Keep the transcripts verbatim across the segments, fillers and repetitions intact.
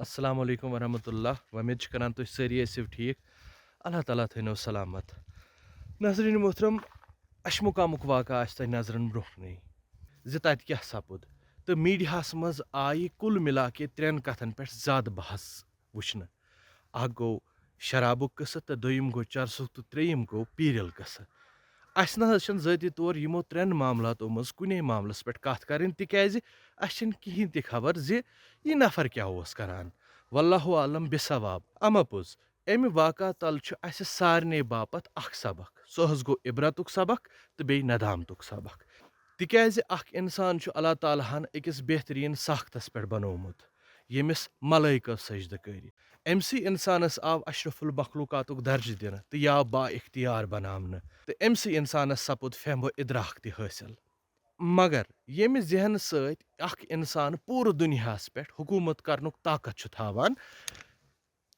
السلام علیکم ورحمۃ اللہ۔ وۄمید چھِ کران تُہۍ سٲری ٲسِو ٹھیٖک۔ اللہ تعالیٰ تھٲینو سلامت۔ ناظریٖن محترم، اشمقامُک واقعہ آسہِ تۄہہِ نظرن برونٛہہ کُنٕے زِ تتہِ کیٛاہ سپُد۔ تہٕ میٖڈیاہس منٛز آیہِ کُل مِلا کے ترٛٮ۪ن کتھن پٮ۪ٹھ زیادٕ بحث وٕچھنہٕ۔ اکھ گوٚو شرابُک قصہٕ، تہٕ دوٚیِم گوٚو چرسُک، تہٕ ترٛیٚیِم گوٚو پیٖرِل قصہٕ۔ اسہِ نہ حظ چھنہٕ ذٲتی طور یِمو ترٛٮ۪ن معاملاتو منٛز کُنے معاملس پٮ۪ٹھ کتھ کرٕنۍ، تِکیازِ اسہِ چھنہٕ کِہینۍ تہِ خبر زِ یہِ نفر کیٛاہ اوس کران۔ واللہ عالم بِثواب۔ اما پوٚز، امہِ واقعہ تل چھُ اسہِ سارنٕے باپتھ اکھ سبق۔ سُہ حظ گوٚو عبرتُک سبق تہٕ بیٚیہِ ندامتُک سبق۔ تِکیازِ اکھ انسان چھُ اللہ تعالیٰ ہن أکِس بہتریٖن ساختس پٮ۪ٹھ بنوومُت، ییٚمِس ملٲیکو سجدٕ کٔرۍ۔ أمۍ سٕے انسانس آو اشرف المخلوقاتُک درجہٕ دِنہٕ تہٕ یہِ آو با اختیار بناونہٕ، تہٕ أمۍ سٕے انسانس سپُد فہم و ادراک تہِ حٲصِل۔ مگر ییٚمہِ ذہن سۭتۍ اکھ انسان پوٗرٕ دُنیاہس پٮ۪ٹھ حکوٗمت کرنُک طاقت چھُ تھاوان،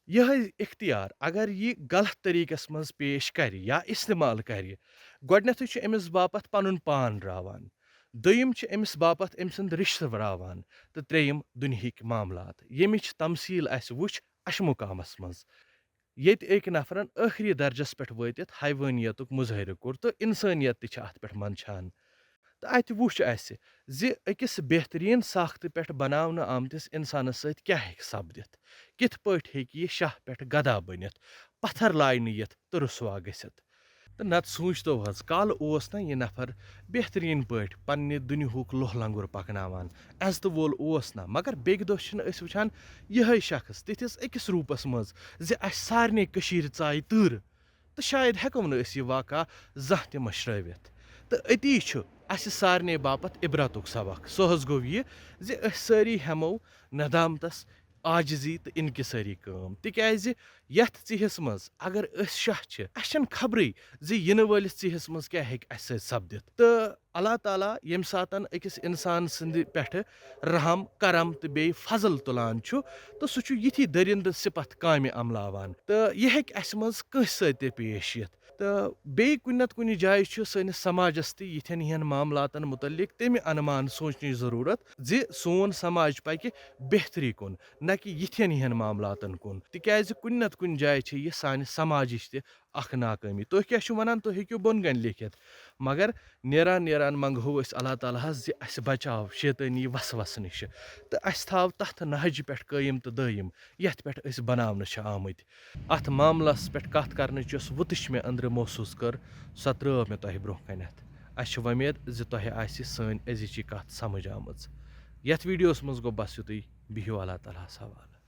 یِہوٚے اختیار اگر یہِ غلط طریٖقس منٛز پیش کرِ یا استعمال کرِ، گۄڈٕنیتھٕے چھُ أمِس باپتھ پنُن پان راوان، دوٚیِم چھِ أمِس باپتھ أمۍ سُنٛد رِشتہٕ راوان، تہٕ ترٛیٚیِم دُنیہٕکۍ معاملات، ییٚمِچ تمثیٖل اَسہِ وٕچھ اشمُقامس منٛز، ییٚتہِ أکۍ نفرن ٲخری درجس پٮ۪ٹھ وٲتِتھ حیوٲنیتُک مظٲہرٕ کوٚر تہٕ انسٲنیت تہِ چھِ اتھ پٮ۪ٹھ منٛدچھان۔ تہٕ اتہِ وُچھ اسہِ زِ أکِس بہتریٖن ساختہٕ پٮ۪ٹھ بناونہٕ آمتِس انسانس سۭتۍ کیٛاہ ہیٚکہِ سپدِتھ، کِتھ پٲٹھۍ ہیٚکہِ یہِ شاہ پٮ۪ٹھ گدا بٔنِتھ، پتھر لاینہٕ یِتھ تہٕ رسوا گٔژھِتھ۔ تہٕ نتہٕ سوٗنٛچتو حظ، کالہٕ اوس نہ یہِ نفر بہتریٖن پٲٹھۍ پننہِ دُنیہُک لوہ لنگُر پکناوان، عزتہٕ وول اوس نہ، مگر بیٚکہِ دۄہ چھِنہٕ أسۍ وٕچھان یِہوٚے شخص تِتھِس أکِس روٗپس منٛز زِ اسہِ سارنٕے کٔشیٖرِ ژایہِ تۭرٕ۔ تہٕ شاید ہٮ۪کو نہٕ أسۍ یہِ واقعہ زانٛہہ تہِ مٔشرٲوِتھ۔ تہٕ أتی چھُ اَسہِ سارنٕے باپتھ عبرتُک سبق۔ سُہ حظ گوٚو یہِ زِ أسۍ سٲری ہٮ۪مو ندامتس، عاجزی تہٕ انکسٲری کٲم، تِکیازِ یتھ ژِہِس منٛز اگر أسۍ شاہ چھِ، اَسہِ چھَنہٕ خبرٕے زِ یِنہٕ وٲلِس ژِہِس منٛز کیٛاہ ہیٚکہِ اَسہِ سۭتۍ سپدِتھ۔ تہٕ اللہ تعالیٰ ییٚمہِ ساتَن أکِس اِنسان سٕنٛدِ پٮ۪ٹھٕ رحم، کرم تہٕ بیٚیہِ فضل تُلان چھُ، تہٕ سُہ چھُ یِتھی دٔرِندٕ صفت کامہِ عملاوان، تہٕ یہِ ہیٚکہِ اَسہِ منٛز کٲنٛسہِ سۭتۍ تہِ پیش یِتھ۔ تہٕ بیٚیہِ کُنہِ نتہٕ کُنہِ جایہِ چھُ سٲنِس سماجس تہِ یِتھٮ۪ن ہِہٮ۪ن معاملاتن مُتعلق تَمہِ اَنُمان سونٛچنٕچ ضروٗرت زِ سون سماج پکہِ بہتری کُن، نہ کہِ یِتھٮ۪ن ہِہٮ۪ن معاملاتن کُن، تِکیازِ کُنہِ نتہٕ کُنہِ جایہِ چھِ یہِ سانہِ سماجٕچ تہِ اکھ ناکٲمی۔ تُہۍ کیٛاہ چھِو ونان؟ تُہۍ ہیٚکِو بۄن کَنہِ لیکھِتھ، مگر نیران نیران منٛگہو أسۍ اللہ تعالیٰ ہس زِ اَسہِ بچاو شیطٲنی وسوسہٕ نِشہِ تہٕ اَسہِ تھاو تَتھ نہجہِ پٮ۪ٹھ قٲیِم تہٕ دٲیِم، یَتھ پٮ۪ٹھ أسۍ بناونہٕ چھِ آمٕتۍ۔ اَتھ معاملس پٮ۪ٹھ کَتھ کرنٕچ یۄس وُتٕش مےٚ أنٛدرٕ محسوٗس کٔر، سۄ ترٲو مےٚ تۄہہِ برٛونٛہہ کَنٮ۪تھ۔ اَسہِ چھِ وۄمید زِ تۄہہِ آسہِ سٲنۍ أزِچ یہِ کَتھ سمجھ آمٕژ۔ یَتھ ویٖڈیوَس منٛز گوٚو بس یُتُے، بِہِو اللہ تعالیٰ ہَس حوالہٕ۔